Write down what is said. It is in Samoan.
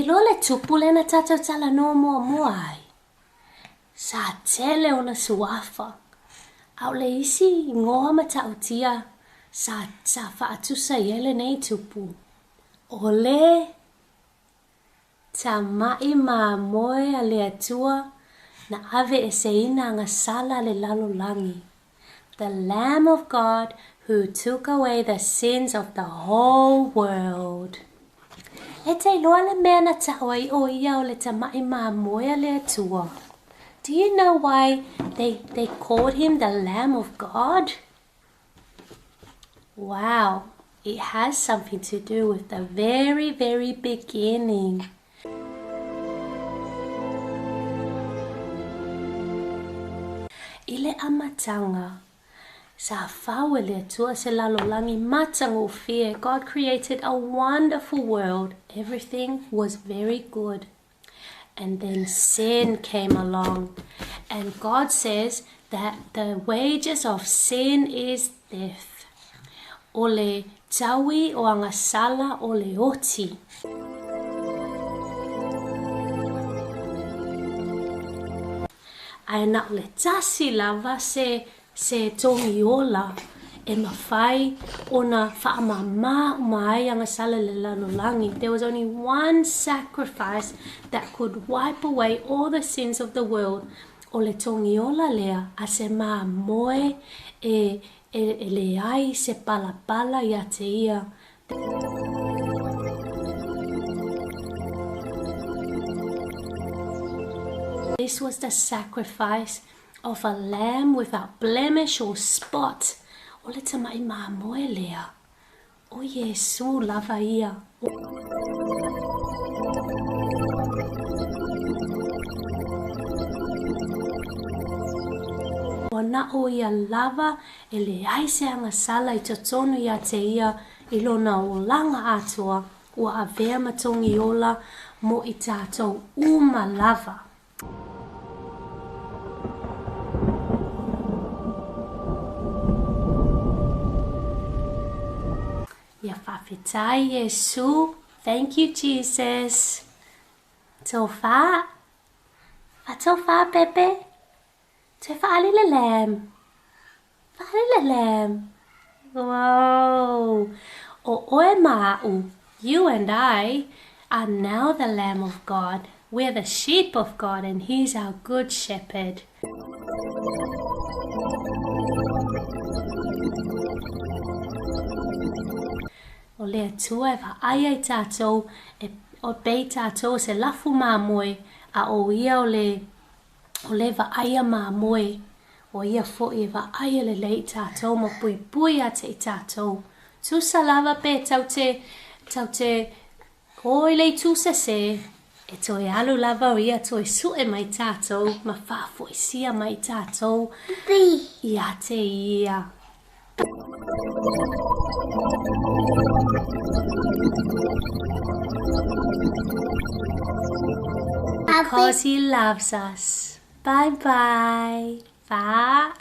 Iloa le tupu lea na tatou talanoa muamua ai. Sa tele ona suafa, a o le isi igoa matautia sa, sa faatusa i ai lenei tupu, o le tama'i mamoe a le Atua na aveeseina agasala a le lalolagi. The Lamb of God who took away the sins of the whole world. E te iloa le mea na ta'u ai o ia o le tama'i mamoe a le Atua. Do you know why they, they called him the Lamb of God? Wow, it has something to do with the very, very beginning. I le amataga, sa fau e le Atua se lalolagi matagofie. God created a wonderful world. Everything was very good. And then sin came along. And God says that the wages of sin is death. O le taui o agasala o le oti. Ae na o le tasi lava se, se togi ola e mafai ona faamamā uma ai agasala i le lalolagi. There was only one sacrifice that could wipe away all the sins of the world. O le togi ola lea a se mamoe e, e, e leai se palapala iā te ia. This was the sacrifice of a lamb without blemish or spot. O le tama'i mamoe lea, o Iesū lava ia. Ua na o ia lava e leai se agasala i totonu iā te ia i lona olaga atoa, ua avea ma togi ola mo i tātou uma lava. Ia faafetai Iesu. Thank you Jesus. Tofa. Faatofa Pepe. Toe fa'ali le lamb. Fa'ali le lamb. Whoa. O oe ma a'u. You and I are now the Lamb of God. We're the sheep of God and He's our good shepherd. O le Atua e vaai ai tātou, e, o pei tātou o se lafu mamoe, a o ia o le, o le vaaia mamoe, o ia fo'i e vaaia lelei i tātou ma puipui ia te i tātou. Tusa lava pe tau te, tau te o i le itu sesē, e toe alu lava o ia toe su'e mai tātou ma faafoisia mai tātou ia te ia. Because he loves us. Bye bye. Bye.